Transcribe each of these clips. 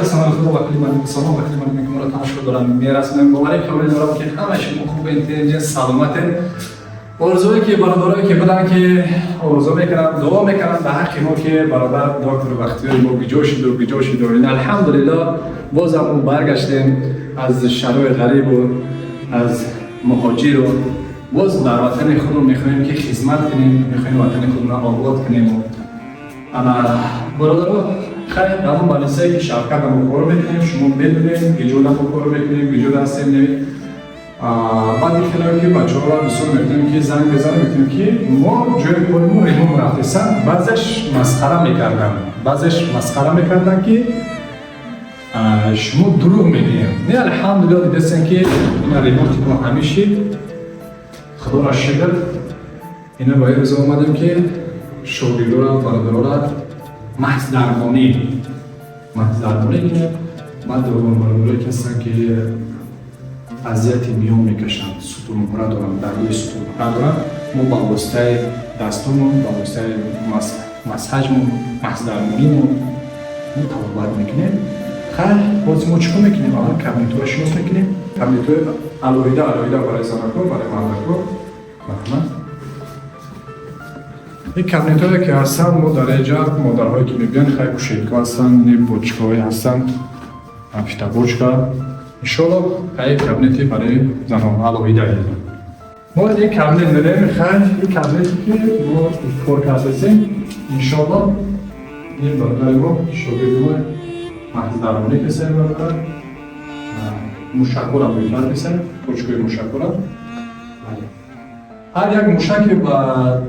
Салом худо ба кулли мардуми салом ба кулли мардуме ки моро тамошо доранд мерасонем. Боварӣ комил дорам ки ҳама шумо хубен, тинҷен, саломатен. Орзуе ки бародарое ки буданд ки орзу мекунанд, дуо мекунанд ба ҳаққи мо ки бародар доктор Бахтиёри мо гиҷо шуду гиҷо шуду. Алҳамдулиллоҳ, бозам мо баргаштем аз шаҳрҳои ғарибу аз муҳоҷиру боз дар ватани худро мехоҳем ки хизмат кунем, мехоҳем ватани худро обод кунем. Ана бародаро, хайр, ҳамон балисае ки Шавкат мо кор мекунем, шумо медонед, гиҷода мо кор мекунем, гиҷода ҳастем. Баъд хеле ки бачаҳоро бисёр мекунем ки занг мезанем, мекунем ки мо ҷои кори мо ремонт рафтесан. Баъзеш масхара мекарданд, баъзеш масхара мекарданд ки шумо дурӯғ мегӯем. Не, алҳамдулилла, дидастем ки ина ремонти мо ҳамишид, худоро шукр. Ина ба ин рӯза омадем ки шогирдора, бародарора маҳздармонӣ кунем. Баъд бародарое ки ҳастанд ки азияти миён мекашанд, сутунмуҳра доранд, дардои сутунмуҳра доранд, мо ба воситаи дастомон, ба воситаи массажмон, маҳздармонимон мо табобат мекунем. Хайр, боз мо чӣ кор мекунем? Аввал кабинетҳоро шинос мекунем, кабинетҳои алоҳида алоҳида барои занакҳо, барои мардакҳо. Марҳамат, ин кабинетҳое ки ҳастанд, мо дар инҷа модарҳое ки мебиёнд, хай, кушетка ҳастанд, бочкаҳое ҳастанд, фитобочка. Иншолло, хай, кабинети барои занон алоҳида. Мо ин кабинет мерем. Хай, ин кабинете ки мо кор кардасем, иншолло, ин бародари мо, шогирди мо маҳздармонӣ касем, бародар мушакҳоро мекардесем, почкаи мушакҳоро. Ҳар як мушаке ба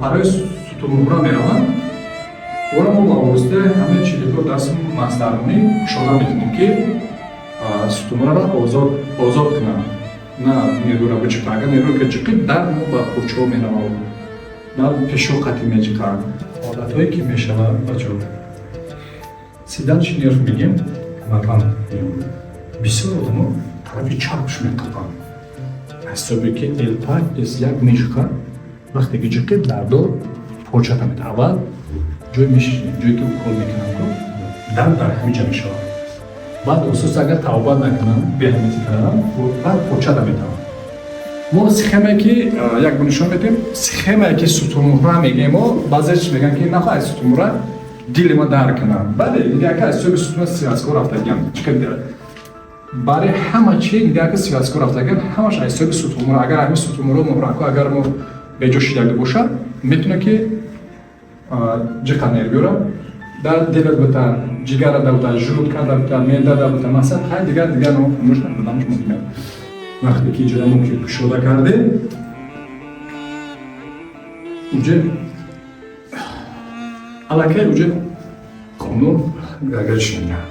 барои сутунмуҳра мераванд, ора мо ба воситаи ҳамин чилико даст маҳздармонӣ кушода мекунем ки сутунмуҳраро озод кунанд, на нерӯра бичиқа. Агар нерӯро ки ҷиқид, дард мо ба пурчаҳо меравад, дард пешо қатӣ меҷиқад. Ҳолатҳое ки мешавад, бачаҳо, седалищный нерв мегем, камарбанд. Бисёр одамо тарафи чапш меқапанд, ҳисобе ки L5 S1 меҷиқа. Вақте ки ҷиқид, дардо почата мета. Аввал ҷой ҷое ки укол мекунам, ку дард дар ҳамин ҷа мешавад. Баъд ососа агар табобат накунам, беаҳамиятӣ кардам, баъд почата метавад. Мо схемае ки як бо нишон медиҳем, схемае ки сутунмуҳра мегӯем. Мо баъзеш мегӯям ки нахоҳад сутунмуҳра дили ма дар кунам. Бале, дигака аз ҳисоби сутуна связко рафтагиам. Барои ҳама чи дигака связко рафтагиам, ҳамаш аз ҳисоби сутунмуҳра. Агар ҳамин сутунмуҳра, муҳрако агар мо беҷо шидагӣ бошад, метавона ки ҷиқа нервиёра дар дилат бута, ҷигара да бута, желудка да бута, меъда да бута, масалан, хай, дигар дигар нужно додамаш мумкин. Вақте ки иҷора мо ки кушода кардем, уҷа аллакай уҷа хунун гаргариш мегирад.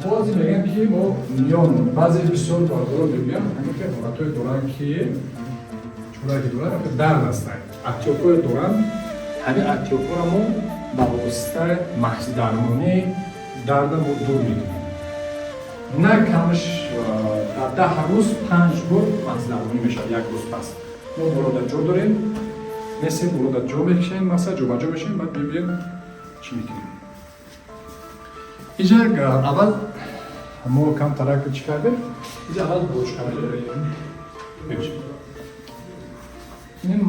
Ҳозир мегӯям ки мо миён баъзе бисёр бародаро мегӯям, ҳамин ки ҳолатҳое доранд ки чорае ки доранд, дард ҳастанд, отёкҳое доранд. Ҳамин отёкҳоро мо ба воситаи маҳздармонӣ дарда мо дур мекунем. На камаш дар 10 рӯз панҷ бор маҳздармонӣ мешавад. Як рӯз пас мо борода ҷо дорем, месем, борода ҷо мекушем, масалан, ҷобаҷо мешавем, баъд мебием, чӣ мекунем. Инҷа аввал мо камтарак чӣ кардем? Инҷа аввал бочка меорем. Ин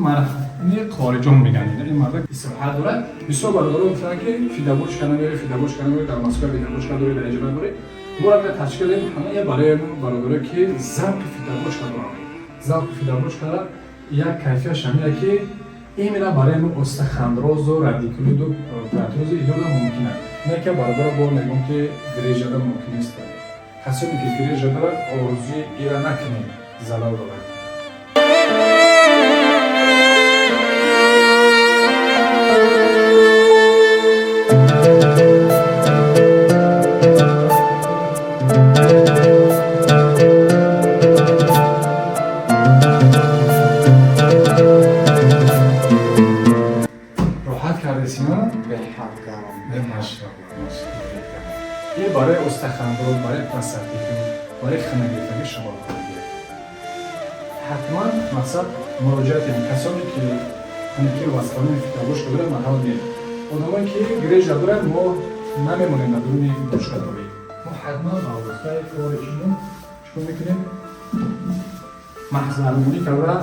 қориҷон мегӯянд, ин мардак истироҳат дорад. Бисёр бародаро гуфтанд ки фидабочка намеори, фидабочка намеори, дар Москва фидабочка дори, дар инҷа надори. Мо рафта ташкил додем ҳамая барои бародарое ки завқи фидабочка доранд. Завқи фидабочкара як кайфиятш ҳамина ки именно барои мо остеохондрозу, радикулиту, артрозу идона мумкин аст. Не ки бародаро бо мегӯм ки грыжада мумкин нест. Касоне ки грыжа дорад, орзуи ира накунед, залал дорад. Гарм. Машалло, машалло. Ин барои остеохондроз, барои простатит, барои хунагирифтагӣ шумо ҳатман мақсад муроҷиат кунед. Касоне ки хунукӣ воспаление фитоложка доранд, марҳамат диҳед. Одамое ки грыжа доранд, мо намемонем дар дуруни бошкадорӣ. Мо ҳатман ба воситаи кори чимон чикор мекунем? Маҳзармонӣ карда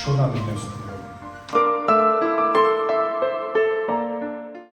шода мекунем сутуна.